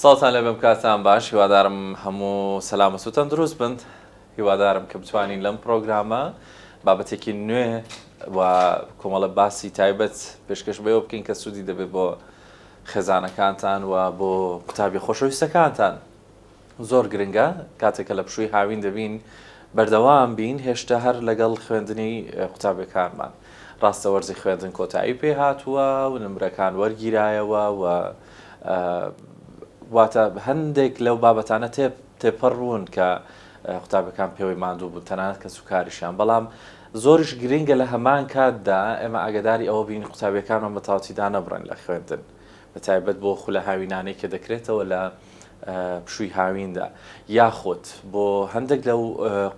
سڵاوتان لێبم کاتتان باش هیوادارم هەموو سەلامەت و تەندروست بن هیوادارم کە بتوانین لەم پرۆگرامە بابەتێکی نوێ و کۆمەڵە باسی تایبەت پێشکەش بەوە بکەین کە سوودی دەبێت بۆ خێزانەکانتان و بۆ قوتابی خۆشەویستەکانتان زۆر گرنگە کاتێک کە لە پشووی هاوین دەبین بەردەوام بین هێشتا هەر لەگەڵ خوێندنی قوتابیەکانمان. ڕاستە وەرزی خوێندن کۆتایی پێ هاتووە و نمرەکان وەرگیرایەوە و واتە هەندێک لەو بابەتانە تێ تێپەڕ بوون کە قوتابیەکان پێوەی ماندوو بوون تەنانەت کەسوکاریشیان بەڵام زۆریش گرنگە لە هەمان کاتدا ئێمە ئاگداری ئەوە بین قوتابیەکانمان بە تەواوەتی دانەبڕێن لە خوێندن بە تایبەت بۆ خولە هاوینانەی کە دەکرێتەوە لە پشووی هاویندا یاخود بۆ هەندێک لەو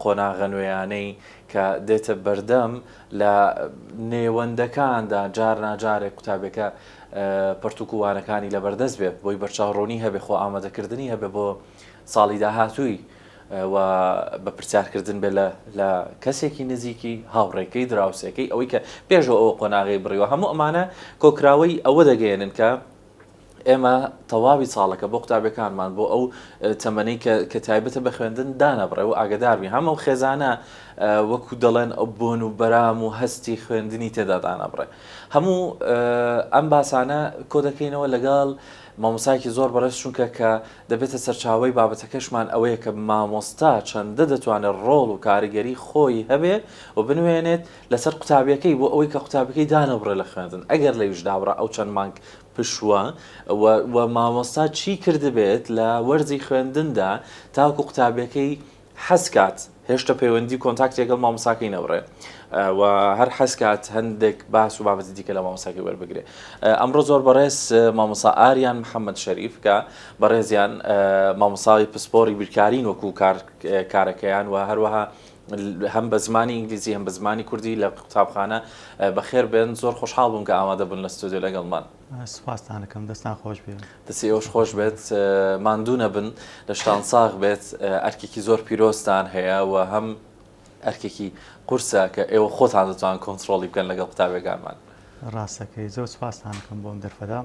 قۆناغە نوێیانەی کە دێتە بەردەم لە نێوەندەکاندا جار ناجارێک قوتابیەکە پەرتوک و وانەکانی لەبەردەست بێت بۆی بەرچاوڕوونی هەبێ خۆ ئامادەکردنی هەبێ بۆ ساڵی داهاتووی و بە پرسیارکردن بێ لە کەسێکی نزیکی هاوڕێکەی دراوسێکەی ئەوەی کە پێشەوە ئەوە قۆناغی بڕیوە هەموو ئەمانە کۆکراوەی ئەوە دەگەیەنن کە ئێمە تەواوی ساڵەکە بۆ قوتابیەکانمان بۆ ئەو تەمەنەی کە کە تایبەتە بە خوێندن دانەبڕێ و ئاگدار بین هەم ئەو خێزانە وەکو دەڵێن ئەو بۆن و بەرام و هەستی خوێندنی تێدا دانەبڕێ هەموو ئەم باسانە کۆ دەکەینەوە لەگەڵ مامۆسایەکی زۆر بەڕێز چونکە کە دەبێتە سەرچاوەی بابەتەکەشمان ئەوەیە کە مامۆستا چەندە دەتوانێت ڕۆڵ و کاریگەری خۆی هەبێ و بنوێنێت لەسەر قوتابیەکەی بۆ ئەوەی کە قوتابیەکەی دانەبڕێ لە خوێندن ئەگەر لەویش دابڕا ئەو چەند مانگ پشووە و و مامۆستا چی کردبێت لە وەرزی خوێندندا تاوەکو قوتابیەکەی حەز کات هێشتا پەیوەندی و کۆنتاکتی لەگەڵ مامۆستاکەی نەبڕێ و هەر حەز کات هەندێک باس و بابەتی دیکە لە مامۆستاکەی وەربگرێ. ئەمڕۆ زۆر بەڕێز مامۆستا ئاریان محەممەد شەریف کە بەڕێزیان مامۆستای پسپۆڕی بیرکارین وەکو کار کارەکەیان و هەروەها هەم بە زمانی ئینگلیزی هەم بە زمانی کوردی لە قوتابخانە بەخێر بێن زۆر خۆشحاڵ بووم کە ئامادە بوون لە ستۆدیۆ لەگەڵمان. سوپاستان ئەکەم دەستان خۆش بێ. دەستی ئێوەش خۆش بێت ماندوو نەبن لەشتان ساغ بێت ئەرکێکی زۆر پیرۆزتان هەیە و هەم ئەرکێکی قورسە کە ئێوە خۆتان دەتوان کۆنتڕۆڵی بکەن لەگەڵ قوتابیەکانمان. ڕاستەکەی زۆر سوپاستان ئەکەم بۆ ئەم دەرفەتە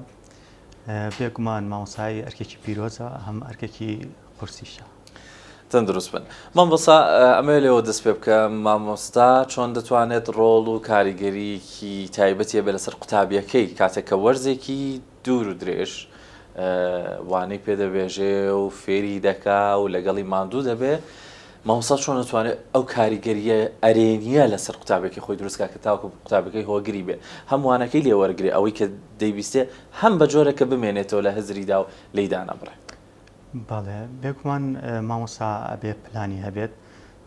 بێگومان مامۆستایی ئەرکێکی پیرۆزە هەم ئەرکێکی قورسیشە. تەندروست بن مامۆستا ئەمەوێ لێوە دەست پێ بکەم مامۆستا چۆن دەتوانێت ڕۆڵ و کاریگەریکی تایبەتی هەبێت لەسەر قوتابیەکەی کاتێک کە وەرزێکی دوور و درێژ وانەی پێ دەبێژێ و فێری دەکا و لەگەڵی ماندوو دەبێ مامۆستا چۆن دەتوانێت ئەو کاریگەریە ئەرێنیە لەسەر قوتابێکی خۆی دروستکا کە تاوەکو قوتابەکەی هۆگری بێ هەم وانەکەی لێ وەرگێ ئەوەی کە دەیبیستێ هەم بە جۆرە کە بمێنێتەوە لە هزریدا و لێی دانەبڕێ. بەڵێ بێگومان مامۆستا ئەبێ پلانی هەبێت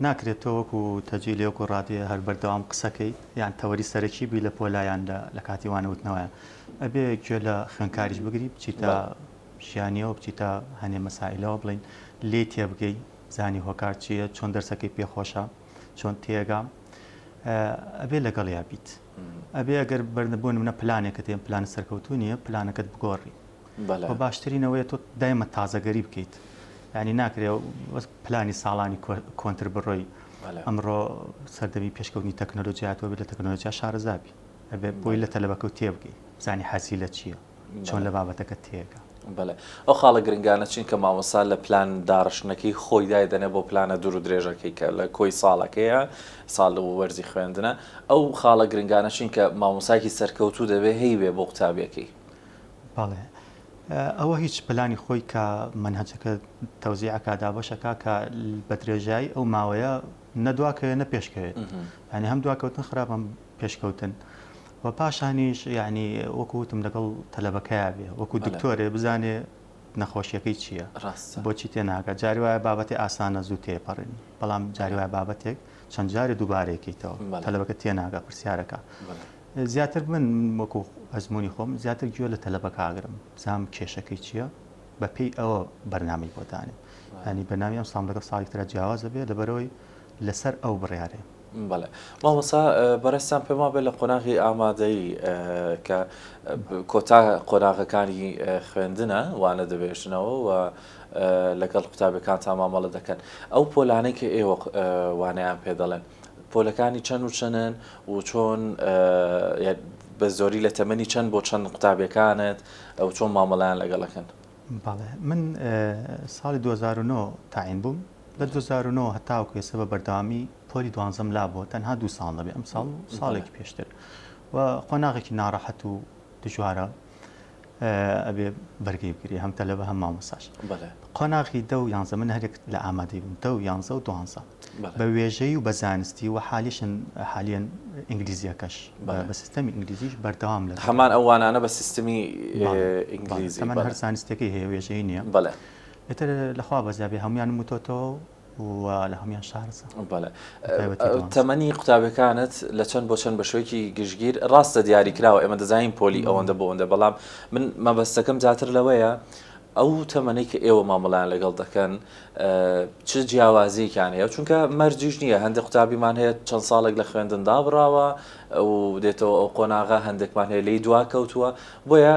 ناکرێت تۆ وەکو تەجیلێ وەکو ڕادیۆ هەر بەردەوام قسەکەی یان تەوەری سەرەکی بی لە پۆلا یان لە کاتی وانە وتنەوەیان ئەبێ گوێ لە خوێنکاریش بگری بچیتە ژیانیەوە بچیتە هەنێ مەسائلەوە بڵین لێی تێبگەی زانی هۆکار چییە چۆن دەرسەکەی پێخۆشە چۆن تێگا ئەبێ لەگەڵیا بیت ئەبێ ئەگەر بەرنە بۆ نمونە پلانێکت هەیە پلانە سەرکەوتوو نییە پلانەکەت بگۆڕی وە باشترین ئەوەیە تۆ دایمە تازەگەری بکەیت یعنی ناکرێ بەس پلانی ساڵانی کۆنتر بڕۆی ئەمڕۆ سەردەمی پێشکەوتنی تەکنەلۆژیا تۆ بێت لە تەکنەلۆژیا شارەزابی ئەبێ بۆی لە تەلەبەکە و تێبگەی بزانی حەزی لە چییە چۆن لە بابەتەکە تێگا. بەڵێ ئەو خاڵە گرنگانە چین کە مامۆستا لە پلان داڕشتنەکەی خۆی دایدەنێ بۆ پلانە دوور و درێژەکەی کە لە کۆی ساڵەکەیە ساڵ و وەرزی خوێندنە ئەو خاڵە گرنگانە چین کە مامۆسایەکی سەرکەوتوو دەبێ هەیبێ بۆ قوتابیەکەی؟ بەڵێ ئەوە هیچ پلانی خۆی کە مەنهەجەکە تەوزیع ئەکا دابەش ئەکا کە بە درێژایی ئەو ماوەیە نە دواکەوێت نە پێشکەوێت یعنی هەم دواکەوتن خراپ هەم پێشکەوتن و پاشانیش یعنی وەکو وتم لەگەڵ تەلەبەکەیا بێ وەکو دکتۆرێ بزانێ نەخۆشیەکەی چییە بۆچی تێناگا جاری وایە بابەتی ئاسانە زوو تێپەڕێنی بەڵام جاری وایە بابەتێک چەند جارێ دووبارەیەکەیتەوە تەلەبەکە تێناگا پرسیارەکە زیاتر من وەکو ئەزموونی خۆم زیاتر گوێ لە تەلەبەکە ئەگرم بزانم کێشەکەی چییە بە پێی ئەوە بەرنامەی بۆ دانێم یانی بەرنامەی ئەم ساڵم لەگەڵ ساڵی ترا جیاواز دەبێت لەبەرئەوەی لەسەر ئەو بڕیارێ. بەڵێ مامۆستا بەڕێزتان پێم وابێ لە قۆناغی ئامادەیی کە کۆتا قۆناغەکانی خوێندنە وانە دەبێژنەوە و لەگەڵ قوتابیەکانتان مامەڵە دەکەن ئەو پۆلانەی کە ئێوە وانەیان پێ دەڵێن پۆلەکانی چەند و چەنن و چۆن بە زۆری لە تەمەنی چەند بۆ چەند قوتابیەکانت و چۆن مامەڵەیان لەگەڵ ئەکەن؟ بەڵێ من ساڵی 2009 تاعین بووم لە 2009 هەتاوەکو ئێستا بە بەردەوامی پۆلی دوانزەم لا بووە تەنها دوو ساڵ نەبێ ئەم ساڵ و ساڵێکی پێشتر و قۆناغێکی ناڕەحەت و دژوارە ئەبێ بەرگەی بگری هەم تەلەبە هەم مامۆساش قۆناغی دە و یانزە من هەرێک لە ئامادەی بووم دە و یانزە و دوانزە بە وێژەی و بە زانستی و حالیشن حالیەن ئینگلیزیەکەش بە سیستەمی ئینگلیزیش بەردەوام لە هەمان ئەو وانانە بە سیستمی ئینگلیزی تەمەن هەر زانستەکەی هەیە وێژەی نییە بەڵێ ئیتر لەخوا بەزیابێ هەمویانم وتۆتەوە و لە هەمویان شارەزا. بەڵێ تەمەنی قوتابیەکانت لە چەند بۆ چەند بە شێوەیەکی گشتگیر ڕاستە دیاری کراوە ئێمە دەزانین پۆلی ئەوەندە بۆ ئەوەندە بەڵام من مەبەستەکەم زیاتر لەوەیە ئەو تەمەنەی کە ئێوە مامەڵیان لەگەڵ دەکەن چ جیاوازیەکیان هەیە چونکە مەرجیش نییە هەندێک قوتابیمان هەیە چەند ساڵێک لە خوێندن دابڕاوە و دێتەوە ئەو قۆناغە هەندێکمان هەیە لێی دوا کەوتووە بۆیە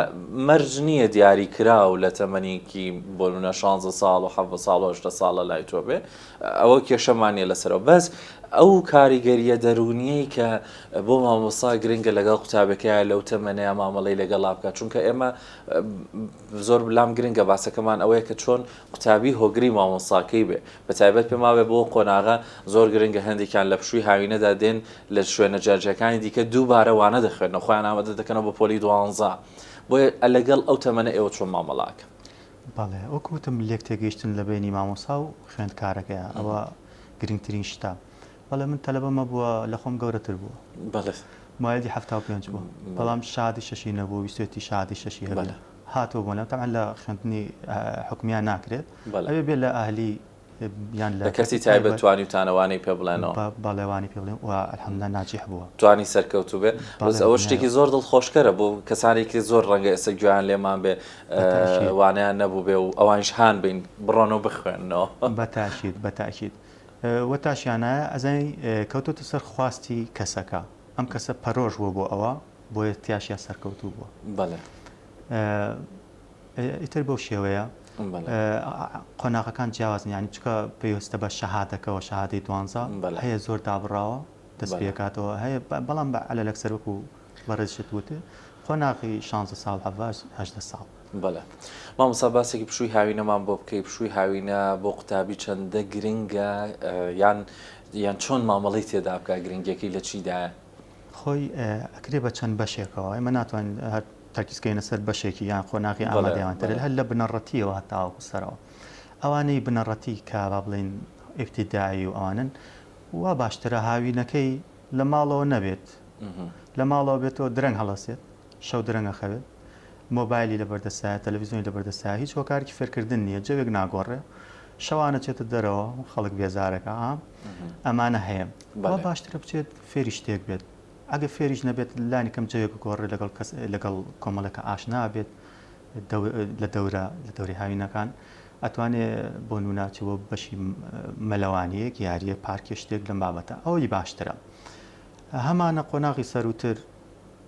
مەرج نییە دیاری کراو لە تەمەنێکی بۆ نمونە شانزە ساڵ و حەڤدە ساڵ و هەژدە ساڵە لای تۆ بێ ئەوە کێشەمان نییە لەسەرەوە بەس ئەو کاریگەریە دەروونیەی کە بۆ مامۆستا گرنگە لەگەڵ قوتابەکەیان لەو تەمەنەیە مامەڵەی لەگەڵا بکات چونکە ئێمە زۆر لام گرنگە باسەکەمان ئەوەیە کە چۆن قوتابی هۆگری مامۆستاکەی بێ بەتایبەت پێم وابێ بۆ قۆناغە زۆر گرنگە هەندێکیان لە پشووی هاوینەدا دێن لە شوێنە جیاجیاکانی دیکە دووبارە وانە دەخوێنەوە خۆیان ئامادە دەکەنەوە بۆ پۆلی دوانزە بۆیە لەگەڵ ئەو تەمەنە ئێوە چۆن مامەڵە ئەکەن؟ بەڵێ وەک وتم لێک تێگەیشتن لە بەینی مامۆسا و خوێندکارەکەیە ئەوە گرنگترین شتە بەڵێ من تەلەبەم هەبووە لە خۆم گەورەتر بووە بەڵێ موالید 75 بووە بەڵام شادی شەشی نەبوو ویستێتی شادی شەشی هەبێ هاتووە بۆ لام تەبعەن لە خوێندنی حکومیان ناکرێت ئەوێ بێ لە ئەهلی یان لە کەرتی تایبەت توانیوتانە وانەی پێ بڵێنەوە؟ بەڵێ وانەی پێ بڵێم و الحمدللە ناجیح بووە. توانی سەرکەوتوو بێ بەس ئەوە شتێکی زۆر دڵخۆشکەرە بۆ کەسانێکی زۆر ڕەنگە ئێستا گوێیان لێمان بێ وانەیان نەبوو بێ و ئەوانیش هان بین بڕۆن و بخوێننەوە. بە تاکید بە تاکید وە تاشیانایە ئەزانی کەوتۆتە سەر خواستی کەسەکە ئەم کەسە پەرۆش بووە بۆ ئەوە بۆیە تیاشیا سەرکەوتوو بووە. بەڵێ. ئیتر بەو شێوەیە قۆناغەکان جیاوازن یانی چکە پەیوەستە بە شەهادەکەوە شەهادەی دوانزە هەیە زۆر دابڕاوە دەست پێکاتەوە هەیە بەڵام بە عەلە لەکسەر وەکو بەڕێزشت وت قۆناغی شانزە ساڵ حەڤە هەژدە ساڵ. بەڵێ مامۆستا باسێکی پشووی هاوینەمان بۆ بکەی پشووی هاوینە بۆ قوتابی چەندە گرنگە یان یان چۆن مامەڵەی تێدا بکە گرنگیەکەی لە چیدایە؟ خۆی ئەکرێ بە چەند بەشێکەوە ئێمە ناتوانین هەر تەرکیز کەینە سەر بەشێکی یان قۆناغی ئامادەیان تر هەر لە بنەڕەتیەوە هەتاوەکو سەرەوە ئەوانەی بنەڕەتی کە با بڵێین ئیبتیدایی و ئەوانن وا باشترە هاوینەکەی لە ماڵەوە نەبێت لە ماڵەوە بێتەوە درەنگ هەڵەسێت شەو درەنگە خەوێت مۆبایلی لەبەردەستایە تەلەڤیزیۆنی لەبەردەستایە هیچ هۆکارێکی فێرکردن نییە جەوێک ناگۆڕێ شەوانە چێتە دەرەوە خەڵک بێزارەکە ئەمانە هەیە وا باشترە بچێت فێری شتێک بێت ئەگەر فێریش نەبێت لانی کەم جەوێک بگۆڕێت لەگەڵ کەس لەگەڵ کۆمەڵێکە ئاشنا بێت لە دەورە لە دەوری هاوینەکان ئەتوانێ بۆ نمونە چ بۆ بەشی مەلەوانیەک یاریە پارکێ شتێک لەم بابەتە ئەوەی باشترە هەمانە قۆناغی سەروتر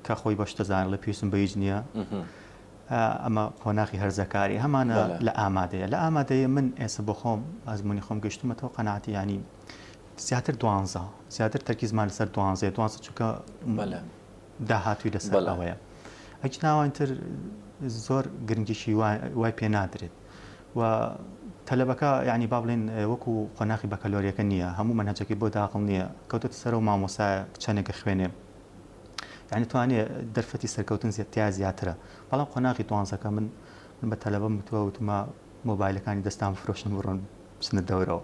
کە خۆی بە شتە زانڵێ پێویستم بە هیچ نییە ئەمە قۆناغی هەرزەکاری هەمانە لە ئامادەیە لە ئامادەیە من ئێستا بۆ خۆم ئەزمموی خۆم گەشتمەتەوە قەناعەتی ینی زیاتر دوانزە زیاتر تەرکیزمان لەسەر دوانزەیە دوانزە چونکە داهاتووی لەسەر ئەوەیە ئەگینا ئەوانی تر زۆر گرنگیشی وای پێ نادرێت و تەلەبەکە یعنی با بڵێن وەکو قۆناغی بەکەلۆریەکە نییە هەموو مەنهەجەکەی بۆ داخڵ نییە کەوتۆتە سەرەوە مامۆسایە چەندێکە خوێنێ یعنی توانێ دەرفەتی سەرکەوتن تیا زیاترە بەڵام قۆناغی دوانزەکە من من بە تەلەبەم وتووە وتومە مۆبایلەکانی دەستان بفرۆشن بڕۆن بچنە دەورەوە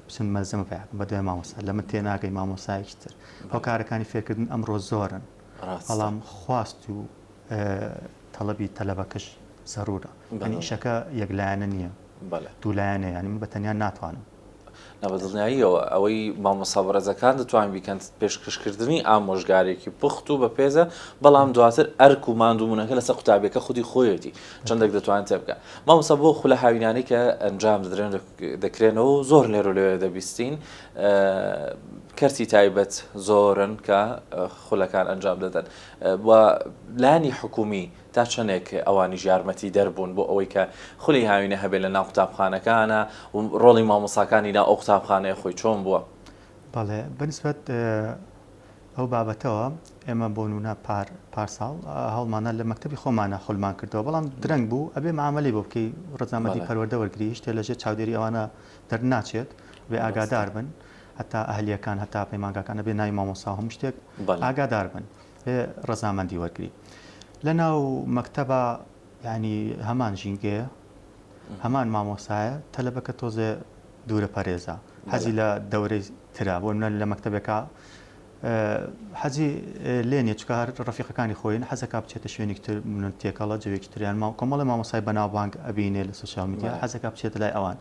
بچن مەلزەمە پەیا بکەن بەدوای مامۆستا لە من تێناگەی مامۆسایەکی تر هۆکارەکانی فێرکردن ئەمڕۆ زۆرن بەڵام خواست و تەڵەبی تەلەبەکەش زەرورە یعنی ئیشەکە یەکلایەنە نییە دوولایەنە یعنی من بە تەنیا ناتوانم نا بە دڵنیاییەوە ئەوەی مامۆستا بەڕێزەکان دەتوانن بیکەن پێشکەشکردنی ئامۆژگارێکی پوخت و بەپێزە بەڵام دواتر ئەرک و ماندووبوونەکە لەسەر قوتابیەکە خودی خۆیەتی چەندێک دەتوانێت تێبگا مامۆستا بۆ خولە هاوینانەی کە ئەنجام دەدرێن دەکرێنەوە و زۆر لێرە و لەوێ دەبیستین کەرتی تایبەت زۆرن کە خولەکان ئەنجام دەدەن و لایەنی حکومی تا چەندێک ئەوانیش یارمەتی دەر بوون بۆ ئەوەی کە خولی هاوینە هەبێت لە ناو قوتابخانەکانە و ڕۆڵی مامۆساکانی ناو ئەو قوتابخانەیە خۆی چۆن بووە؟ بەڵێ بەنسبەت. ئەو بابەتەوە ئێمە بۆ نمونە پار پارساڵ هەوڵماندا لە مەکتەبی خۆمانە خولمان کردەوە بەڵام درەنگ بوو ئەبێ معامەلەی بۆ بکەی ڕەزامەندی پەروەردە وەرگری هیچ شتێ لەژێر چاودێری ئەوانە دەرناچێت بێ ئاگادار بن هەتا ئەهلیەکان هەتا پەیمانگاکان ئەبێ ناوی مامۆستا و هەموو شتێک ئاگادار بن بێ ڕەزامەندی وەرگری لە ناو مەکتەبە یعنی هەمان ژینگەیە هەمان مامۆسایە تەلەبەکە تۆزێ دوورە پەرێزە حەزی لە دەورەی ترە بۆ نمونە لە مەکتەبێکا حەزی لێ نیە چونکە هەر ڕەفیقەکانی خۆین حەزەکا بچێتە شوێنێکی تر من تێکەڵە جەوێکی تریان ما کۆمەڵی مامۆسای بەناوبانگ ئەبینێ لە social media حەزەکا بچێتە لای ئەوان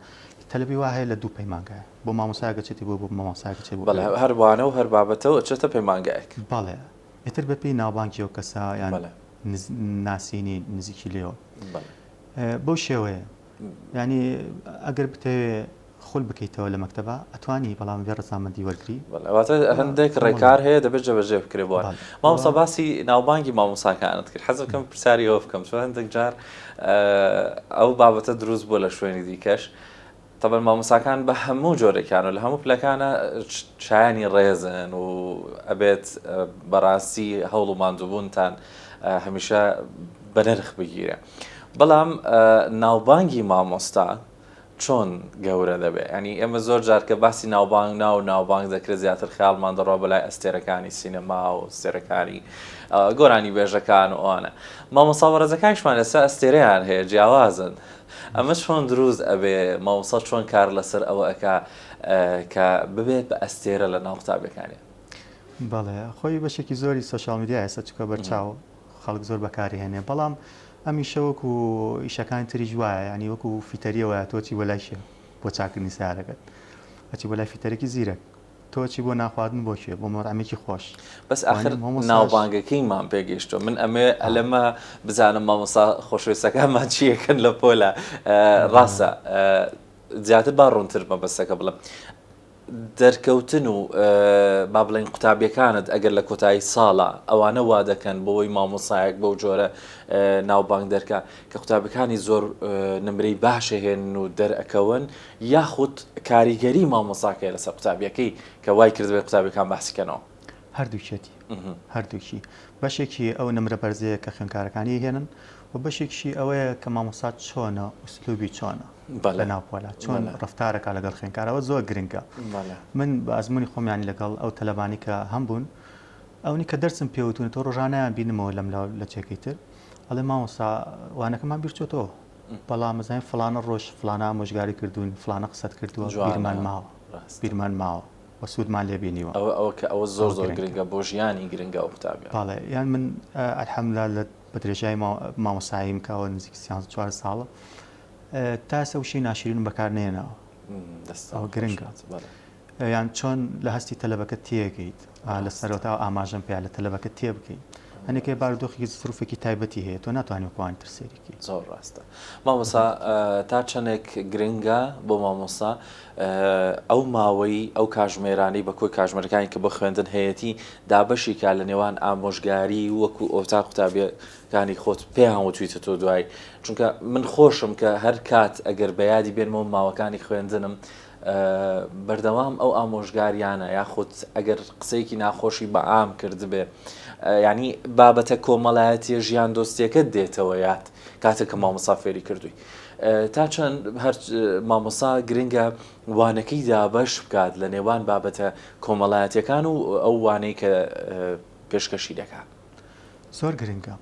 تەلەبی وا هەیە لە دوو پەیمانگایە بۆ مامۆسایەکە چێتی بۆ بۆ مامۆسایەکە چێ بۆ بەڵێ هەر وانە و هەر بابەتە و ئەچێتە پەیمانگایەک. بەڵێ ئیتر بەپێی ناوبانگی ئەو کەسە یان ناسینی نزیکی لێوە بەو شێوەیە یانی ئەگەر بتەوێ خول بکەیتەوە لە مەکتەبا ئەتوانی بەڵام بێ ڕەزامەندی وەرگری. بەڵێ واتە هەندێک ڕێکار هەیە دەبێت جێبەجێ بکرێت بۆ مامۆستا باسی ناوبانگی مامۆساکانت کرد حەز بکەم پرسیاری ئەوە بکەم چۆن هەندێک جار ئەو بابەتە دروست بووە لە شوێنی دیکەش تەبەن مامۆساکان بە هەموو جۆرێکیان و لە هەموو پلەکانە شایانی ڕێزن و ئەبێت بەڕاستی هەوڵ و ماندووبوونتان هەمیشە بە نرخ بگیرێ بەڵام ناوبانگی مامۆستا چۆن گەورە دەبێ ینی ئێمە زۆر جار کە باسی ناوبانگ ناو ناوبانگ دەکرێت زیاتر خیاڵمان دەڕوا بەلای ئەستێرەکانی سینەما و ئەستێرەکانی گۆرانی بێژەکان و ئەوانە مامۆستا بەڕێزەکانیشمان ئێستا ئەستێرەیان هەیە جیاوازن ئەمە چۆن دروست ئەبێ مامۆستا چۆن کار لەسەر ئەوە ئەکا کە ببێت بە ئەستێرە لە ناو قوتابیەکانیان؟ بەڵێ خۆی بەشێکی زۆری social media ئێستا چکە بەرچاو خەڵک زۆر بەکاری هێنێ بەڵام ئەم ئیشە وەکو ئیشەکانی تریش وایە یانی وەکو فیتەریە وایە تۆ چی بۆ لای کێ بۆ چاکردنی سەیارەکەت ئەچی بۆ لای فیتەرێکی زیرەک تۆ چی بۆ ناخواردن بۆ کێ بۆ مەطعەمێکی خۆش بەس ئاخر ناوبانگەکەیمان پێگەیشتوە من ئەمێ لەمە بزانم مامۆستا خۆشەویستەکانمان چیەکەن لە پۆلە ڕاستە زیاتر با ڕوونتر مەبەستەکە بڵێم دەرکەوتن و با بڵێین قوتابیەکانت ئەگەر لە کۆتایی ساڵا ئەوانە وا دەکەن بۆی مامۆسایەک بەو جۆرە ناوبانگ دەرکا کە قوتابیەکانی زۆر نمرەی باش ئەهێنن و دەرئەکەون یاخود کاریگەری مامۆساکەیە لەسەر قوتابیەکەی کە وای کردبێت قوتابیەکان باسی کەنەوە؟ هەردووکیەتی هەردووکی بەشێکی ئەو نمرە بەرزەیە کە خوێندکارەکانی ئەیهێنن و بەشێکیشی ئەوەیە کە مامۆستا چۆنە ئوسلوبی چۆنە لە ناو پۆلا چۆن ڕەفتارەکە لەگەڵ خوێندکارەوە زۆر گرنگە من بە ئەزمموی خۆمیانی لەگەڵ ئەو تەلەبانی کە هەم بوون ئەونی کە دەرسم پێوتون تۆ ڕۆژانیان بینمەوە لەم لە چێکەی تر ئەڵێ مامۆستا وانەکەمان بیرچۆتەوە بەڵام مەزانین فلانە ڕۆژ فلانە ئامۆژگاری کردوون فلانە قسەت کردووە بیرمان ماوە بیرمان ماوە و سوودمان لێ بینیوە. ئەوە ئەوە کە ئەوە زۆر زۆر گرنگە بۆ ژیانی گرنگە ئەو قوتابیە. بەڵێ یان من الحمدللە لە بە درێژای مامۆستاییم کە ئەوە نزیک سیانزە چوار ساڵە تا ئێستا وشەی ناشرینم بەکار نەهێناوە. ئەوە گرنگە. یان چۆن لە هەستی تەلەبەکە تێگەیت لە سەرەتاوە ئاماژەم پێیا لە تەلەبەکە تێبگەیت هەنێکێ بارودۆخێکی زروفێکی تایبەتی هەیە تۆ ناتوانانی وەکوانی تر سەیری کەی. زۆر ڕاستە مامۆستا تا چەندێک گرنگە بۆ مامۆستا ئەو ماوەی ئەو کاژمێرانەی بە کۆی کاژمێرەکانی کە بۆ خوێندن هەیەتی دابەشی کا لە نێوان ئامۆژگاری وەکو ئۆتا قوتابیەکانی خۆت پێیان وتویتە تۆ دوای چونکە من خۆشم کە هەر کات ئەگەر بە یادی بێنمەوە ماوەکانی خوێندنم بەردەوام ئەو ئامۆژگاریانە یاخود ئەگەر قسەیەکی ناخۆشی بە عام کردبێ ینی بابەتە کۆمەڵایەتیە ژیان دۆستیەکەت دێتەوە یاد کاتێک کە مامۆسا فێری کردووی تا چەند هەر مامۆسا گرنگە وانەکەی دابەش بکات لە نێوان بابەتە کۆمەڵایەتیەکان و ئەو وانەی کە پێشکەشی دەکات. زۆر گرنگە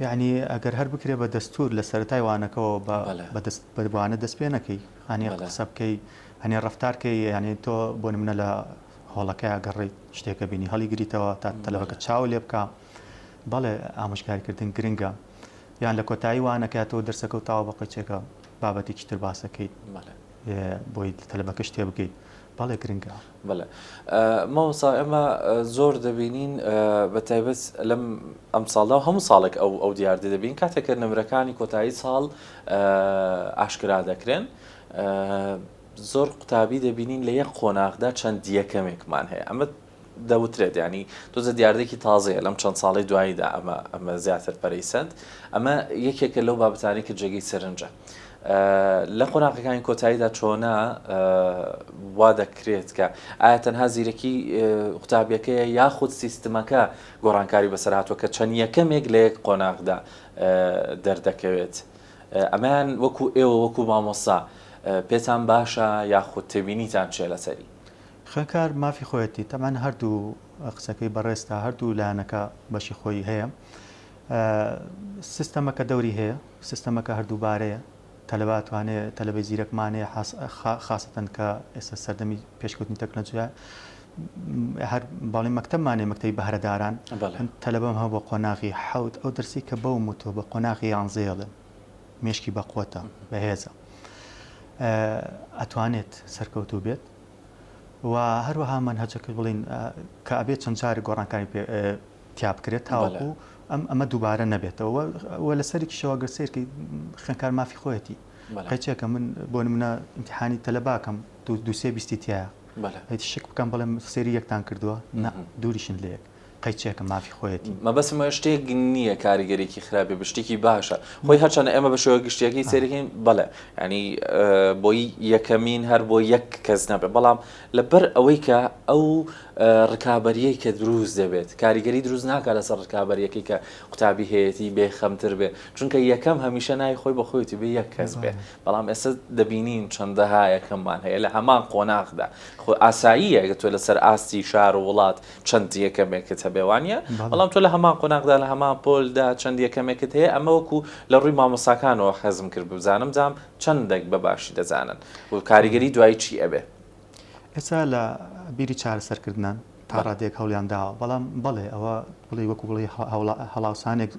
یعنی ئەگەر هەر بکرێ بە دەستور لە سەرەتای وانەکەەوە بە وانە دەست پێ نەکەی هەنێ قسە بکەی هەنێ ڕفتارکەی یعنی تۆ بۆ نمونە لە هۆڵەکەی گەڕیت شتێکە بینی هەڵی گریتەوە تا تەلەبەکە چاو لێ بکە بەڵێ ئامۆژگاریکردن گرنگە یان لە کۆتایی وانەکە تۆ دەرسەکە و تاوە بە قیچێکە بابەتێکی تر باسەکەیت بۆی تەلەبەکەش تێبگەیت بەڵێ گرنگە. بەڵێ مامۆستا ئێمە زۆر دەبینین بە تایبەت لەم ئەمساڵدا و هەموو ساڵێک ئەو ئەو دیاردە دەبین کاتێک کە نمرەکانی کۆتایی ساڵ ئاشکرا دەکرێن زۆر قوتابی دەبینین لە یەک قۆناغدا چەند یەکەمێکمان هەیە ئەمە دەوترێت یانی تۆزە دیاردەیەکی تازەیە لەم چەند ساڵەی دواییدا ئەمە ئەمە زیاتر پەرەی سەند ئەمە یەکێکە لەو بابەتانەی کە جێگەی سەرنجە. لە قۆناغەکانی کۆتاییدا چۆنە وا دەکرێت کە ئایا تەنها زیرەکی قوتابیەکەیە یاخود سیستمەکە گۆڕانکاری بەسەر هاتووە کە چەند یەکەمێک لە یەک قۆناغدا دەردەکەوێت ئەمەیان وەکو ئێوە وەکو مامۆستا پێتان باشە یاخود تێبینیتان چیە لەسەری؟ خوێندکار مافی خۆیەتی تەبعەن هەردوو قسەکەی بەڕێزتا هەردوو لایەنەکە بەشی خۆی هەیە سیستەمەکە دەوری هەیە سیستەمەکە هەر دووبارەیە تەلەبە ئەتوانێ تەلەبەی زیرەکمان هەیە خاسەتەن کە ئێستا سەردەمی پێشکەوتنی تەکنەلۆژیا هەر باڵی مەکتەبمان هەیە مەکتەبی بەهرەداران تەلەبەم هەبوو قۆناغی حەوت ئەو دەرسی کە بەوم وتووە بە قۆناغی یانزەیەڵێم مێشکی بەقوەتە بەهێزە ئەتوانێت سەرکەوتوو بێت و هەروەها مەنهەجەکە بڵین کە ئەبێت چەند جارێک گۆڕانکاری تیا بکرێت تاوەکو ئەم ئەمە دووبارە نەبێتەوە و لەسەرێکیشەوە گەر سەیرکەی خوێندکار مافی خۆیەتی قەیچێکە من بۆ نمونە ئیمتیحانی تەلەباکەم دوو سێ بیستی تایە هیچ شک بکەم بڵێم سەیری یەکتان کردووە نا دووریشن لە یەک قەیچێکە مافی خۆیەتی. مەبەستم ئەوەیە شتێک نییە کاریگەریی خراپ بێ شتێکی باشە خۆی هەرچەندە ئێمە بە شێوە گشتیەکەی سەیرەکەین بەڵێ ینی بۆی یەکەمین هەر بۆ یەک کەس نەبێ بەڵام لەبەر ئەوەی کە ئەو ڕکابەریەی کە دروست دەبێت کاریگەری دروست ناکات لەسەر ڕکابەریەکەی کە قوتابی هەیەتی بێ خەمتر بێ چونکە یەکەم هەمیشە ناوی خۆی بە خۆیەتی بێ یەک کەس بێ بەڵام ئێستا دەبینین چەندەها یەکەممان هەیە لە هەمان قۆناغدا خۆ ئاساییە کە تۆ لەسەر ئاستی شار و وڵات چەند یەکەمێکت هەبێ وانە بەڵام تۆ لە هەمان قۆناغدا لە هەمان پۆلدا چەند یەکەمێکت هەیە ئەمە وەکو لە ڕووی مامۆساکانەوە حەزم کرد بزانم جام چەندێک بە باشی دەزانن و کاریگەری دوایی چی ئەبێ؟ ئێستا لە بیری چارەسەرکردنان تا ڕادەیەک هەوڵیان داوە، بەڵام بەڵێ ئەوە بڵێی وەکو بڵێی هەڵاوسانێک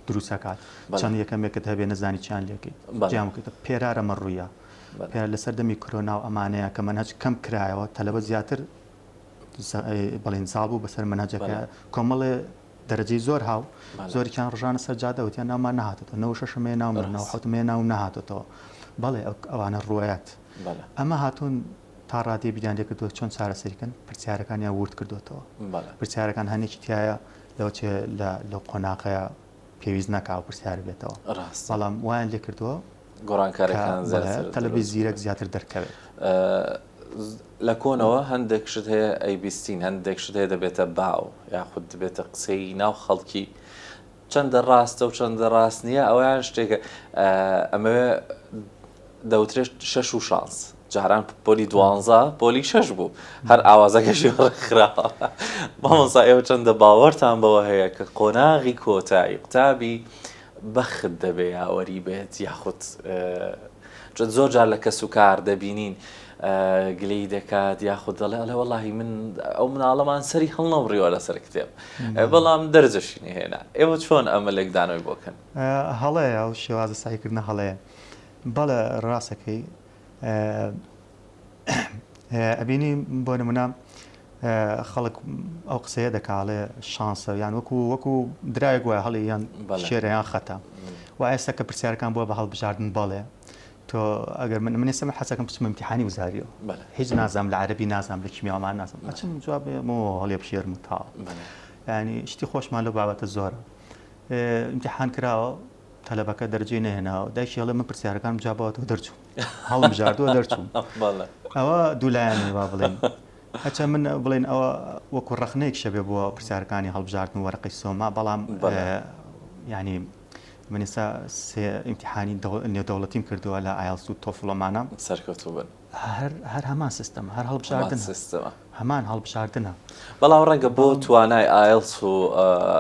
دروست ئەکات، چەند یەکەمێکت هەبێ نەزانی چیان لێکەیت، جیان بکەیتەوە، پێرار ئەمە ڕوویە، پێرار لەسەر دەمی کرۆنا و ئەمانەیە کە مەنهەج کەم کرایەوە، تەلەبە زیاتر بەڵێن زاڵ بوو بەسەر مەنهەجەکە، کۆمەڵێ دەرەجەی زۆر هاو زۆرێکیان ڕژانە سەر جادە وتیان ناومان نەهاتۆتەوە نەوە شەشم هەیە ناوم نەوە حەوتم هەیە ناوم نەهاتۆتەوە بەڵێ ئەوانە ڕوەیات ئەمە هاتوون تا ڕادەی بیریان لێ کردووە چۆن چارەسەری کەن پرسیارەکانیان ورد کردوێتەوە پرسیارەکان هەنێکی تایە لەوە چێ لە لەو قۆناغەیە پێویست نەکا و پرسیار بێتەوە بەڵام وایان لێ کردووە گۆڕانکاریەکان زیاتر تەلەبەی زیرەک زیاتر دەرکەوێت. لە کۆنەوە هەندێک شت هەیە ئەیبیستین، هەندێک شت هەیە دەبێتە باو یاخود دەبێتە قسەی ناو خەڵکی، چەندە ڕاستە و چەندە ڕاست نییە ئەوەیان شتێکە ئەمەوێ دەوترێت شەش و شانس جاران پۆلی دوانزە پۆلی شەش بوو هەر ئاوازەکەشی ڕێکخراوە مامۆستا ئێوە چەندە باوەڕتان بەوە هەیە کە قۆناغی کۆتایی قوتابی بەخت دەبێ یاوەری بێت یاخود چون زۆر جار لە کەس و کار دەبینین گلەی دەکات یاخود دەڵێ ئەڵێ وەڵاهی من ئەو مناڵەمان سەری هەڵنەبڕیوە لەسەر کتێب بەڵام دەرجەشی نهێنا ئێوە چۆن ئەمە لێکدانەوەی بۆ کەن؟ هەڵەیە ئەو شێوازە سەعیکردنە هەڵەیە بەڵێ ڕاستەکەی ئەبینی بۆ نمونە خەڵک ئەو قسەیە دەکا ئەڵێ شانسە یان وەکو وەکو دراوێک وایە هەڵی یان شێرە یان خەتە و ئێستا کە پرسیارەکان بووە بە هەڵبژاردن بەڵێ تۆ ئەگەر من من ئێستا من حەزەکەم بچمە امتحانی وزاریەوە هیچ نازانم لە عەرەبی نازانم لە کیمیامان نازانم ئەچم جواب مۆ هەڵێ بشێرم و تاوە ینی شتی خۆشمان لەو بابەتە زۆرە امتحان کراوە تەلەبەکە دەرجەی نەهێناوە دایکی ئەڵێ من پرسیارەکانم جوابەوەتەوە دەرچووم هەڵم بژاردووە دەرچووم ئەوە دوولایەنی وا بڵێن هەچە من بڵێن ئەوە وەکو ڕەخنەیەک شەبێ بۆ پرسیارەکانی هەڵبژاردن و وەرەقەی سۆما بەڵام ینی من ئێستا سێ ئیمتحانی نێودەوڵەتیم کردووە لە ئایڵس و تۆفڵۆمانە سەرکەوتوو بن هەر هەر هەمان سیستەمە هەر هەڵبژاردن سیستەمە هەمان هەڵبژاردنە. بەڵام ڕەنگە بۆ توانای ئایڵس و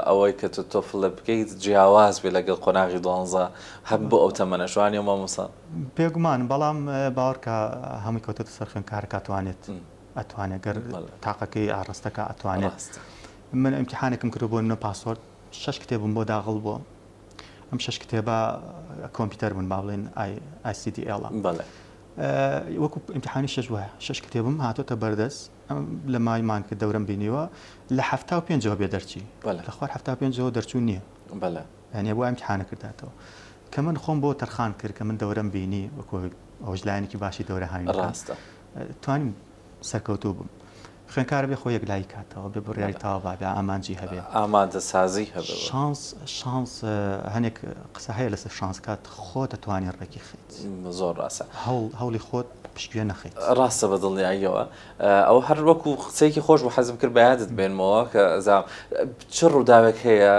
ئەوەی کە تۆ تۆفڵ بکەیت جیاواز بێت لەگەڵ قۆناغی دوانزە هەم بۆ ئەو تەمەنەش وانیە مامۆستا؟ بێگومان بەڵام باوەڕکە هەمووی کەوتۆتە سەر خوێندکارەکە ئەتوانێت ئەتوانێت گەر تاقەکەی ئاڕاستەکە ئەتوانێت من ئیمتیحانێکم کردو بۆ نمونە پاسۆرد شەش کتێبم بۆ داغڵ بووە ئەم شەش کتێبە کۆمپیوتەر بوون با بڵێن ئای سی دی ئێڵە وەکو ئیمتیحانی شەش وایە شەش کتێبم هاتۆتە بەردەست لە مای مانگ کە دەورەم بینیوە لە حەفتا و پێنجەوە بێ دەرچی لە خوار حەفتا و پێنجەوە دەرچوو نییە یعنی بۆ ئیمتیحانە کرداتەوە کە من خۆم بۆ تەرخان کرد کە من دەورەم بینی وەکو ئەوش لایەنێکی باشی دەورە هاوینەکان ڕاستە توانیم سەرکەوتوو بم. خوێندکار بێ خۆی یەکلایی کاتەوە بێ بڕیاری تەواو بابێ ئامانجی هەبێ. ئامادەسازی هەبێ. شانس شانس هەنێک قسە هەیە لەسەر شانس کات خۆت ئەتوانی ڕێکی خەیت. زۆر ڕاستە. هەوڵ هەوڵی خۆت پشتگوێ نەخەیت. ڕاستە بە دڵنیاییەوە ئەوە هەر وەکو قسەیەکی خۆش بوو حەزم کرد بە یادت بێنمەوە کە ئەزام چ ڕووداوێک هەیە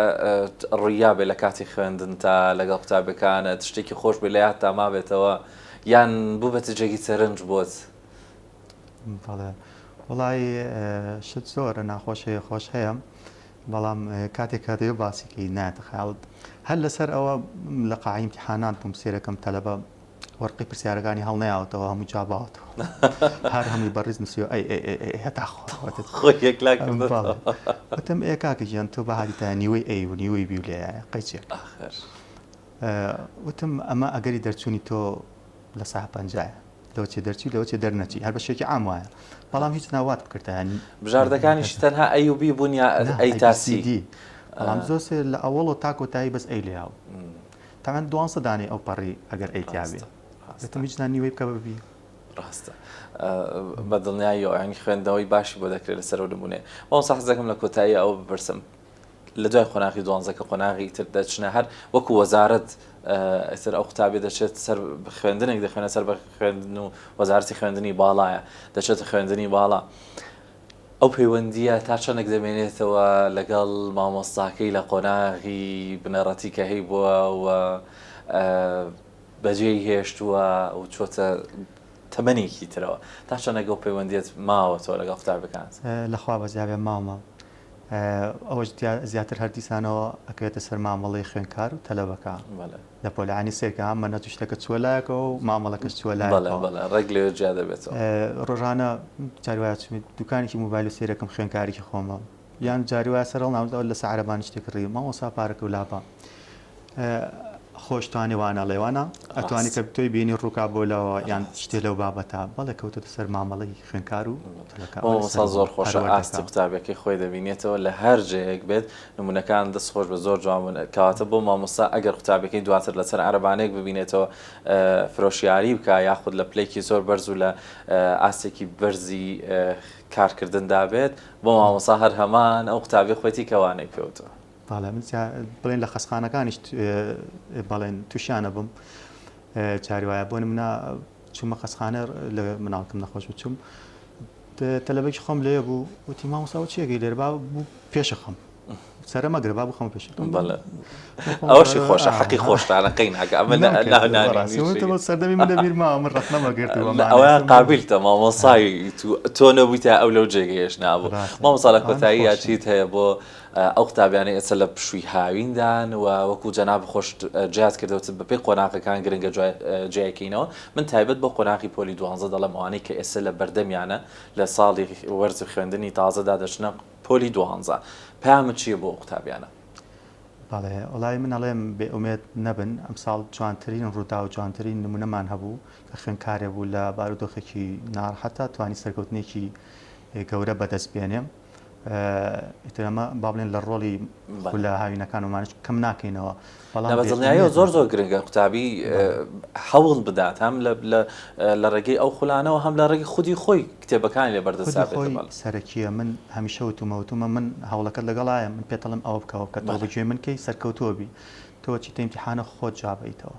ڕوویابێ لە کاتی خوێندنتا لەگەڵ قوتابیەکانت شتێکی خۆش بێ لە یادتا مابێتەوە یان بووبێتە جێگەی سەرنج بۆت؟ بەڵێ وەڵای شت زۆرە ناخۆش هەیە خۆش هەیە بەڵام کاتێک کە دەیەوێت باسی کەی نایەتە خەیاڵت هەر لەسەر ئەوە لە قاعەی ئیمتیحانات بووم سێرەکەم تەلەبە وەرقی پرسیارەکانی هەڵنەیاوەتەوە هەموو جواباوەتەوە هەر هەمووی بەڕیز نووسیوە ئەی ئەی ئەی ئەی هەتا خۆ خۆی یەکلا کردۆتەوە. وتم ئێ کاکە گیان تۆ بە هاتیتە نیوەی ئەی و نیوەی بی و لێیە قەیچێک ئاخر وتم ئەمە ئەگەری دەرچوونی تۆ لە سا پەنجایە لەوە چێ دەرچی لەوە چێ دەرنەچی هەر بە شێکی عام وایە بەڵام هیچ نا وات بکردایە بژاردەکانیش تەنها A و B بوون یا A تا C؟ بەڵام زۆر سێر لە ئەوەڵەوە تا کۆتایی بەس A لێیاو تەمەن دوانزە دانەی ئەو پەڕی ئەگەر A تیا بێ وتم هیچ نا نیوەی بکە بە B. ڕاستە بە دڵنیاییەوە یانی خوێندنەوەی باشی بۆ دەکرێت لەسەر ئەو نموونەیە. مامۆستا حەز دەکەم لە کۆتایی ئەوە بپرسم لە دوای قۆناغی دوانزە کە قۆناغی تر دەچنە هەر وەکو وەزارەت ئیتر ئەو قوتابی دەچێت سەر خوێندنێک دەخوێنە سەر بە خوێندن و وەزارەتی خوێندنی باڵایە دەچێتە خوێندنی باڵا ئەو پەیوەندیە تا چەندێک دەمێنێتەوە لەگەڵ مامۆستاکەی لە قۆناغی بنەڕەتی کە هەی بووە و بەجێی هێشتووە و چۆتە تەمەنێکی ترەوە تا چەندێک ئەو پەیوەندیت ماوەتەوە لەگەڵ قوتابەکانت؟ لەخوا بەزیابێ ماومە ئەوەش زیاتر هەر دیسانەوە ئەکەوێتە سەر مامەڵەی خوێندکار و تەلەبەکە لە پۆلانی سێکە مەنهەج شتەکە چووە لایەکەوە و مامەڵەکەش چووە لایەکەوە. بەڵێ ڕێک لەوێ جیا دەبێتەوە. ڕۆژانە جاری وایە چوومە دوکانێکی مۆبایل و سەیرەکەم خوێندکارێکی خۆمە یان جاری وایە سەرهەڵنام لەسەر عەرەبانی شتێک کڕی مامۆستا پارەکە و لابە. خۆش توانی وانە ڵێ وانە ئەتوانی کە تۆی بینی ڕووکا بۆ لەوە یان شتێ لەو بابەتە بەڵێ کەوتۆتە سەر مامەڵەی خوێنکار و مامۆستا زۆر خۆشە ئاستی قوتابیەکەی خۆی دەبینێتەوە لە هەر جێیەک بێت نمونەکان دەست خۆش بە زۆر جوان بوون کەواتە بۆ مامۆستا ئەگەر قوتابیەکەی دواتر لەسەر عەرەبانەیەک ببینێتەوە فرۆشیاری بکە یاخود لە پلێکی زۆر بەرز و لە ئاستێکی بەرزی کارکردندا بێت بۆ مامۆستا هەر هەمان ئەو قوتابی خۆیتی کە وانەی پێوتوە. بەڵێ من بڵێن لە خەستخانەکانیش بەڵێن تووشیانە بم جاری وایە بۆ نمونە چوومە خەستخانە لە مناڵکم نەخۆش بوو چووم تەلەبێکی خۆم لێ بوو وتی مامۆستا ئەوە چیەکەی لێرە با بوو پێشە خەم سەرە مەگرە با بخەم پێش بەڵێ ئەوەشی خۆشە حەقی خۆشتانە قەی ناکە ئەمە سەردەمی من لەبیر ماوە من ڕەخنەم گرت ئەوە قابیلتە مامۆسای تۆ نەبوویتە ئەو لەو جێگەیەش نابوو مامۆستا لە کۆتاییە چیت هەیە بۆ ئەو قوتابیانەی ئێستا لە پشووی هاویندان و وەکو جەنابت خۆشت جیات کردەوە بەپێی قۆناغەکان گرنگە جیای کەینەوە من تایبەت بۆ قۆناغی پۆلی دوانزە دەڵێم ئەوانەی کە ئێستا لە بەردەمیانە لە ساڵی وەرزی خوێندنی تازەدا دەچنە پۆلی دوانزە پەیامت چییە بۆ ئەو قوتابیانە؟ بەڵێ وەڵای من ئەڵێم بێ ئومێد نەبن ئەمساڵ جوانترین ڕووداو جوانترین نمونەمان هەبوو کە خوێندکارێ بوو لە بارودۆخێکی ناڕەحەتا توانی سەرکەوتنێکی گەورە بەدەست بێنێ ئیتر ئەمە با بڵێن لە ڕۆڵی خولە هاوینەکان ومانش کەم ناکەینەوە بەڵام بە دڵنیاییەوە زۆر زۆر گرنگە قوتابی هەوڵ بدات هەم لە ڕێگەی ئەو خولانەوە هەم لە ڕێگەی خودی خۆی کتێبەکانی لە بەردەست خۆی سەرەکیە من هەمیشە وتومە وتومە من هەوڵەکەت لەگەڵایە من پێتەڵم ئەوە بکەوە کە تۆ بەگوێ من کەی سەرکەوتووە بی تۆ چیتە ئیمتیحانە خۆت جوابەیتەوە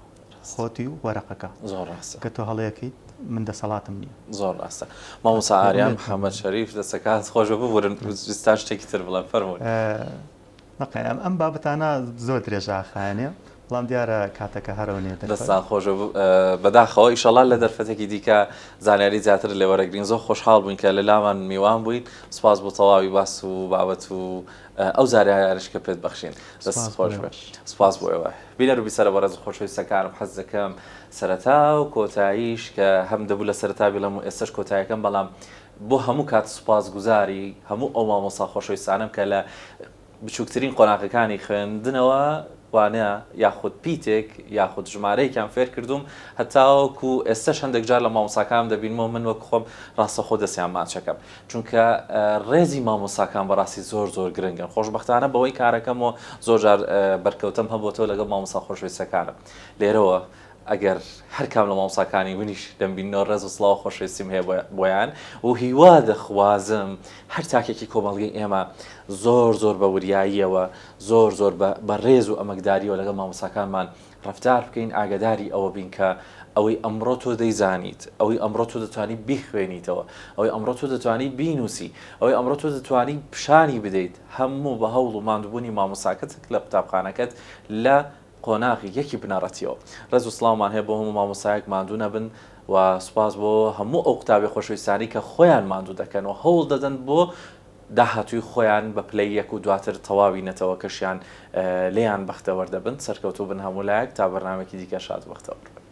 خۆتی و وەرەقەکە. زۆر ڕاستە. کە تۆ هەڵەیەکەیت من دەسەڵاتم نییە. زۆر ڕاستە. مامۆستا ئاریان محەمەد شەریف دەستەکانت خۆش بێت ببورن ویستان شتێکی تر بڵێم فەرموون. نەقێ ئەم بابەتانە زۆر درێژە ئاخایەنێ بەڵام دیارە کاتەکە هەر ئەونەیە دەرفەت. دەستان خۆش بێت بەداخەوە ئیشەڵا لە دەرفەتێکی دیکە زانیاری زیاتر لێ وەرەگرین زۆر خۆشحاڵ بووین کە لە لامان میوان بوویت سوپاس بۆ تەواوی باس و بابەت و ئەو زانیاریانەش کە پێت بەخشین دەست خۆش بێت سوپاس بۆ ئێوە. بینەر و بیسەرە بەڕێز و خۆشەویستەکانم حەز دەکەم سەرەتا و کۆتاییش کە هەم دەبوو لە سەرەتا بیڵێم و ئێستەش کۆتایەکەم بەڵام بۆ هەموو کات سوپاس گوزاری هەموو ئەو مامۆستا خۆشەویستانەم کە لە بچووکترین قۆناغەکانی خوێندنەوە وانە یاخود پیتێک یاخود ژمارەیەکیان فێر کردووم هەتاوەکو ئێستەش هەندێک جار لە مامۆستاکانم دەبینمەوە من وەک خۆم ڕاستەخۆ دەستیان ماچەکەم چونکە ڕێزی مامۆستاکان بەڕاستی زۆر زۆر گرنگن خۆشبەختانە بەوەی کارەکەم و زۆر جار بەرکەوتەم هەبۆتەوە لەگەڵ مامۆستا خۆشەویستەکانم لێرەوە. ئەگەر هەر کام لە مامۆستاکانی منیش دەمبیننەوە ڕێز و سڵاو و خۆشەویستیم هەیە بۆیان و هیوا دەخوازم هەر تاکێکی کۆمەڵگەی ئێمە زۆر زۆر بە وریاییەوە زۆر زۆر بە ڕێز و ئەمەکداریەوە لەگەڵ مامۆستاکانمان ڕەفتار بکەین ئاگاداری ئەوە بین کە ئەوەی ئەمڕۆ تۆ دەیزانیت، ئەوەی ئەمڕۆ تۆ دەتوانی بیخوێنیتەوە، ئەوەی ئەمڕۆ تۆ دەتوانی بینووسی، ئەوەی ئەمڕۆ تۆ دەتوانی پیشانی بدەیت، هەموو بە هەوڵ و ماندووبوونی مامۆستاکەت لە قوتابخانەکەت لە قۆناغی یەکی بنەڕەتیەوە. ڕێز و سڵاومان هەیە بۆ هەموو مامۆستایەک ماندوو نەبن و سوپاس بۆ هەموو ئەو قوتابیە خۆشەویستانەی کە خۆیان ماندوو دەکەن و هەوڵ دەدەن بۆ داهاتووی خۆیان بە پلەی یەک و دواتر تەواوی نەتەوەکەشیان لێیان بەختەوەر دەبن. سەرکەوتوو بن هەموو لایەک تا بەرنامەیەکی دیکە شاد و بەختەوەر بن.